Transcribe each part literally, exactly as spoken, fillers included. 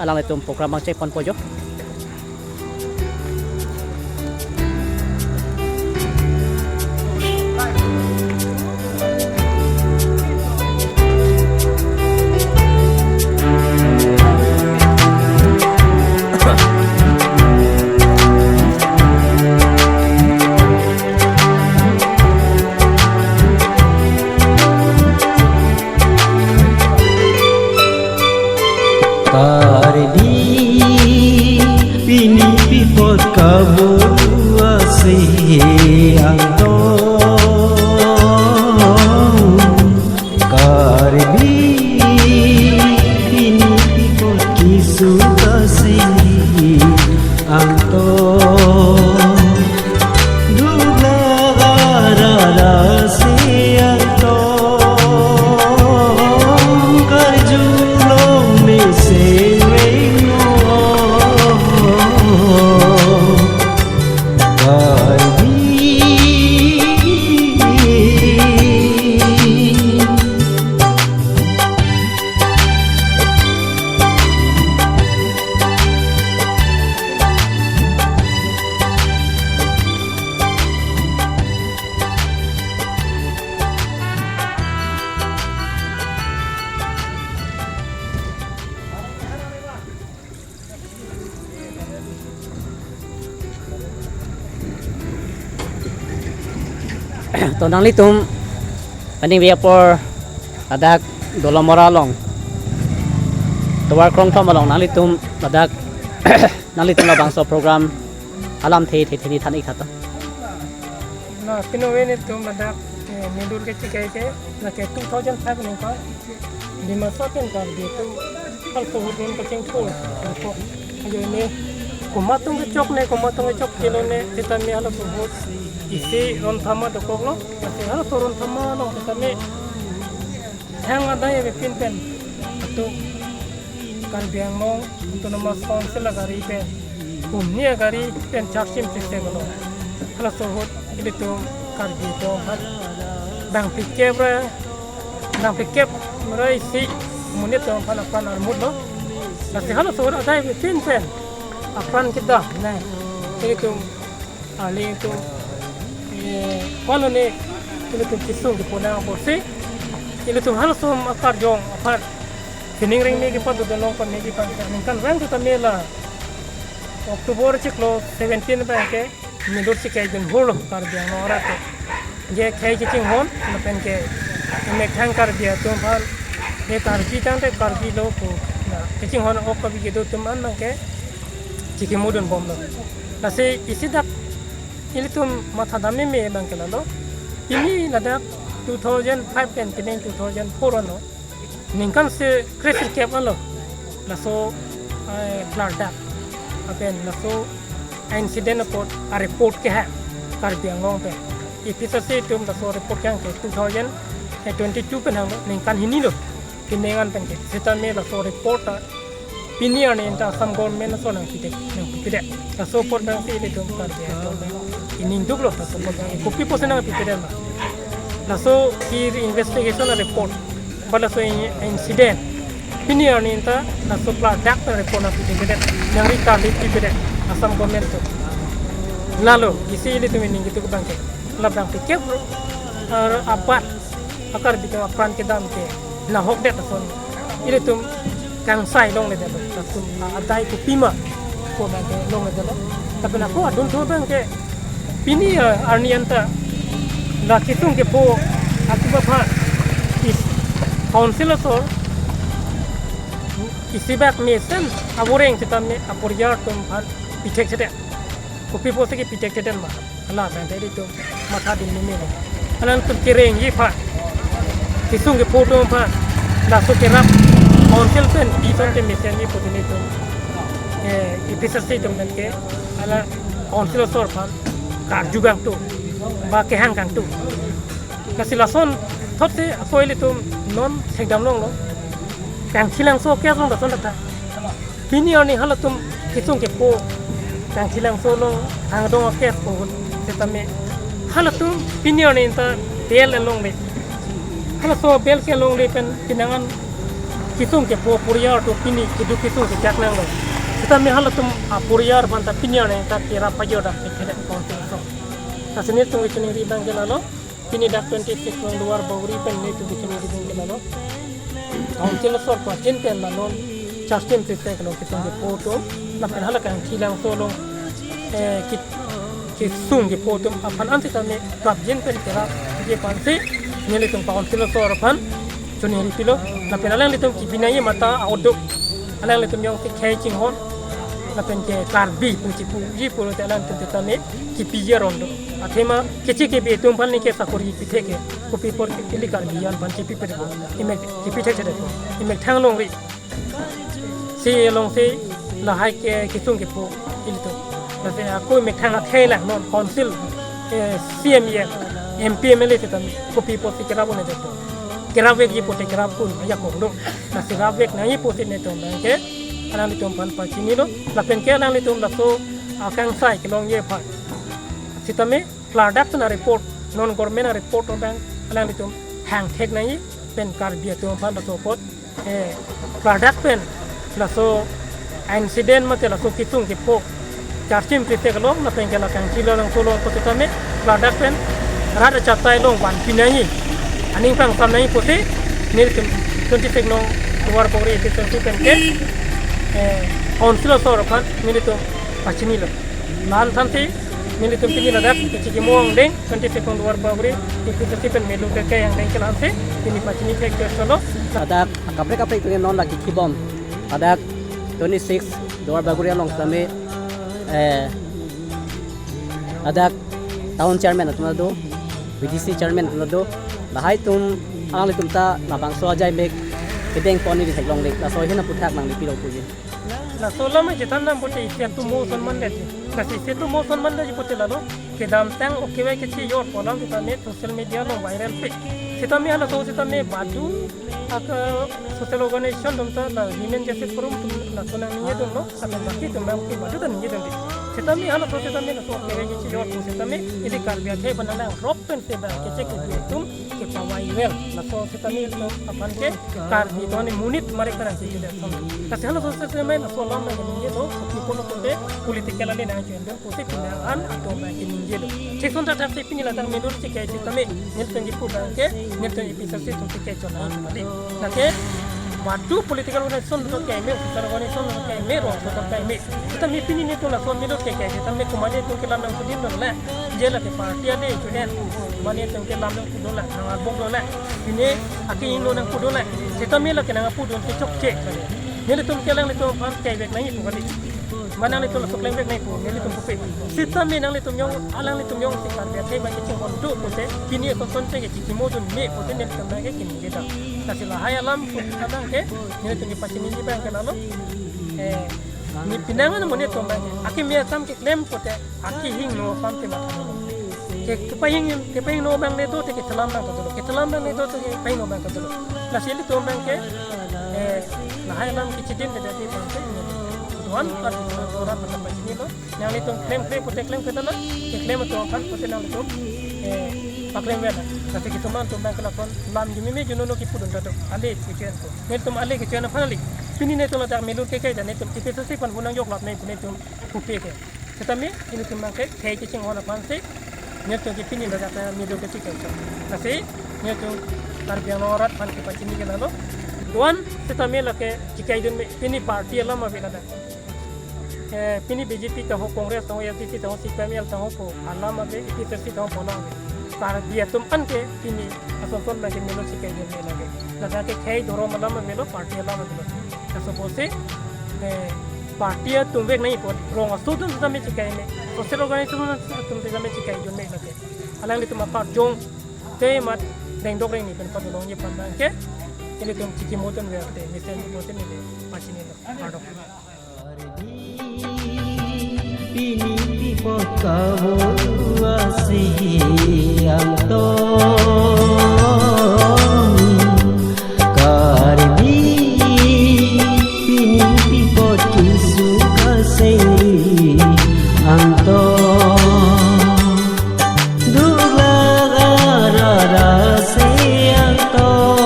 alanglitum program abang chekponpo jo. Karbi, pini pi apot kaburu asi angtong. Karbi, pini pi apot kesung asi angtong. Dugla gara la si angtong, karjulong mesen meno. Karbi. To nanglitum aning biapor ladak Dolamara along, tovar krongthom along nanglitum ladak nanglitum labangso program alamthe the the ni than ik tha to. Na pinove nelitum ladak, eh, Medur kechikai ke, lake two thousand five ningkan Dima Hasao pen Karbi atum halahei ahut non kachingthur dokok. Ajo ne komat atum kechok ne, komat atum kechok kelo ne, sitame halahei ahut isi ron thama dokoklo, lasi halahei ron thama along sitame thang adai avepin pen atum Karbi Anglong Autonomous Council agari pen, humni agari pen charsim sise galo. Halahei ahut ilitum Karbi atum aphan bang pikep ra, bang pikep ra isi monit atum aphan apran armut lo. Lasi halahei ahut adai avepin pen apran kedam ne ilitum arni atum, eh, kolo ne ilitum kesung kepo nang apotsi ilitum halahei atum akarjong aphan sining rengme kepado dolo, pame kepado ningkan rang sitame la October chiklo seventeen abang ke Medur si kejun holo Karbi Anglong arat ke. Je khei kachinghon lapen ke methang Karbi atum aphan, je Karbi tangte Karbi lo pu, na kachinghon ok kabi kedo atum an abang ke chikimudun bomlo. Lasi isi dak ilitum matha dam meme abang ke lalo. Pini ladak two thousand five pen pining two thousand four anlo. Ningkan se kre sirkep anlo. Laso, eh, klardak. Lapen laso incident apot a-report kehang Karbi Anglong pen. APHLC atum laso report kehang ke two thousand twenty-two pen hanglo, ningkan hini lo. Pining an pen ke. Sitame laso report ta pini arni ta Assam government ason nangpidet, nangpipedet. Laso apot abang si ilitum Karbi atum ining duklo, laso apot abang kopi pusi nangpipedet ma. Laso investigation a-report ba laso in-, incident pini arni ta laso klardak ta report nangpipedet, nangri klardak pipedet Assam government atum. Lalo isi ilitum ining keduk abang ke, labang pikep ro, ar abat a-Karbi atum apran kedam ke nahokdet ason ilitum kangsai longledetlo, latum adai kopima ko abang ke longledetlo. Lapen ako adunthu abang ke pini, eh, arni anta la kesung kepo atum aphan isi council asor isi bak mesen avoreng sitame aporiar atum aphan pithekthedet. Kopi pusi kepithekthedet ma? Hala abang ta ilitum matha dun meme lo. Alangtum kerengji aphan, kesung kepo atum aphan, laso kerap council pen ison ke mesenji pu ilitum, eh, APHLC atum pen ke, hala council asor aphan karju kangtung ba kehang kangtung. Lasi lason thot si ako ilitum non thekdam longlo. Kangthilangso ke along lason tha. Pini arni halatum kesung kepo Kangthilangso along hangdong a-case ahut setame halatum pini arni ta bail longle. Halaso bail ke longle pen pinangan Kesung kepho aporiar atum pini keduk kesung kejak nanglo. Sitame halatum aporiar aphanta pini arni ta kerap pajor dak ke kherek kong tingso. Lasi nelitum kechoningri abang ke lalo, pini dak twenty six along Duar Bagori pen nelitum kechoningri abang ke lalo, Council asor pachin pen la non Charchim Trisek along kesung kepho atum, lapen hala Kangthilangso along, eh, ke, kesung kepho atum aphan an sitame prapjin pen kerap ke aphansi nelitum Council asor aphan choningri pilo. Lapen alanglitum kebi nangji matha a-o do. Alanglitum jongsi khei chinghon lapen ke Karbi pu chipuji pulote alanglitum sitame kepiji aron do. Athema keche kebi atum aphan neke sakori pithek ke, kopi apot ili Karbi an aphan chepi pithek ko, imek chepi thekthedetpo, imek thang longri. Si alongsi lahai ke kesung kepho ilitum. Lasi ako imek thang akhei lang non Council, eh, C M, M P, M L A sitame kopi apotsi kerap un-edetpo. Kerapvekji pulote kerap un ajakong do. Lasi rapvek nangji pusi nelitum abang ke alanglitum aphan pachinilo. Lapen ke alanglitum laso akangsai kelongji aphan sitame klardak pen a-report, non government a-report abang alanglitum hangthek nangji pen Karbi atum aphan laso apot, eh, klardak pen laso incident mate laso kesung kepho Charchim Trisek along lapen ke la Kangthilangso along apot sitame klardak pen rat achatai along vanpi nangji, aning pangsam nangji pusi nelitum twenty six along Duar Bagori A P H L C pen ke, eh, Council asor aphan nelitum pachinilo. La-an thansi nelitum pini ladak kechikimo angdeng twenty six along Duar Bagori A P H L C pen melu kekai angdeng ke la-ansi pini pachini thek cholo. Ladak kaprek kaprek atum non lagi kibom. Ladak twenty six Duar Bagori along sitame, eh, ladak town chairman atum do, V D C chairman atum do, lahai atum, alanglitum ta labangso ajai mek kedeng pon ili theklongle, laso ahin aphuthak nangli pilo puji. Laso alam chethan nang pulote isi atum mo son mandet. Lasi isi atum mo son mandet pulote lalo, kedamtang okevai kechijorpo alam sitame social media along viral pe. Sitame halaso sitame badu aka social organization atum ta, la Women Justice Forum atum laso nangningjedunlo, lapen baki atum abang ke badu ta ningjeden. Sitame halaso sitame laso okevai kechijorpo sitame ili Karbi akhei aphan nangrop pensi abang keche kebi atum kepaviral. Laso sitame laso aphan ke Karbi atum amonit marik penang keche det. Lasi halaso sitame laso alam nangningjelo, kopi apot pulote political ale nangchedun pusi pini an atum abang ke ningjelo. Thekson thakthak si pini ladak melu chekai sitame nelitum kipu abang ke nelitum A P H L C atum chekai chonai kali. Lake badu political organization atum keme, social organization atum keme, rong atum keme. Sitame pini nelitum laso melu chekai sitame komatne atum ke lam nangpudun dun le, je lake party ale chuden, komatne atum ke lam nangpudun le, nangarbok dun le, pini akehingno nangpudun le, sitame lake nangpudun ke chokche. Nelitum ke alanglitum aphan kaivek nangji pu kali. Ma nanglitum laso klemvek nangji pu, nelitum pupe. Sitame nanglitum jong, alanglitum jongsi Karbi akhei abang kechinghon do pulote, pini ason son ke chikimodun me pulote nelitum abang ke kiningje dam. Lasi lahai alam pu abang ke, nelitum kepachiniji abang ke lalo. Eh, ne penang an amonit atum abang ke, akeme akam keklem pulote, akehingno aphan kematha. Ke, kepahing, kepahingno abang le dote kethelam abang ta dolo. Kethelam abang le dote kepahingno abang ta dolo. Lasi ilitum abang ke, eh, lahai alam kechidin de dati abang ke, do-an aphan, do-an aphan pachinilo. Nanglitum klemkle pulote klemkle tha na, keklem atum aphan pulote nanglitum, eh, paklemver na. Lasi kethom atum abang ke lason lam jumime junono kipudun ta do. Ale kecho-an ko. Nelitum ale kecho-an aphan ale. Pini nelitum ladak melu kekai ta nelitum A P H L C aphan pu nangjoklap nangji pu nelitum pupe ke. Sitame ilitum abang ke khei kechinghon aphansi nelitum ke pini ladak melu kechekai chot. Lasi nelitum Karbi Anglong arat aphan kepachini ke lalo. Do-an sitame lake chekaidun me, pini party alam ave ladak. Eh, pini B J P ta ho, Congress ta ho, A I C C ta ho, C P I M L ta ho pu alam ave, A P H L C ta ho pu alam ave. Karbi atum an ke pini ason son abang ke melu chekaidun me lake. Ladak ke khei dhorom alam avelo, party alam avelo. Laso apotsi, eh, party atum vek nangji pu, rong aso atum sitame chekai me, social organization atum sitame chekaidun me lake. Alanglitum apar jong te mat rengdok rengni pen padolongji aphan abang ke, ilitum chikimodun verte, mesen pulote neli pachinilo. Kardom. Pini pi apot kavo asi angtong. Karbi pini pi apot keso kasing angtong. Dugla rara si angtong.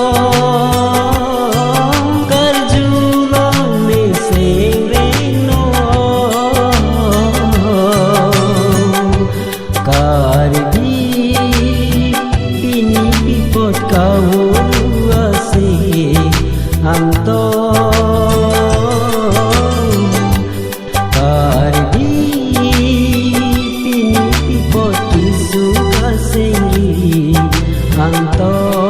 Langto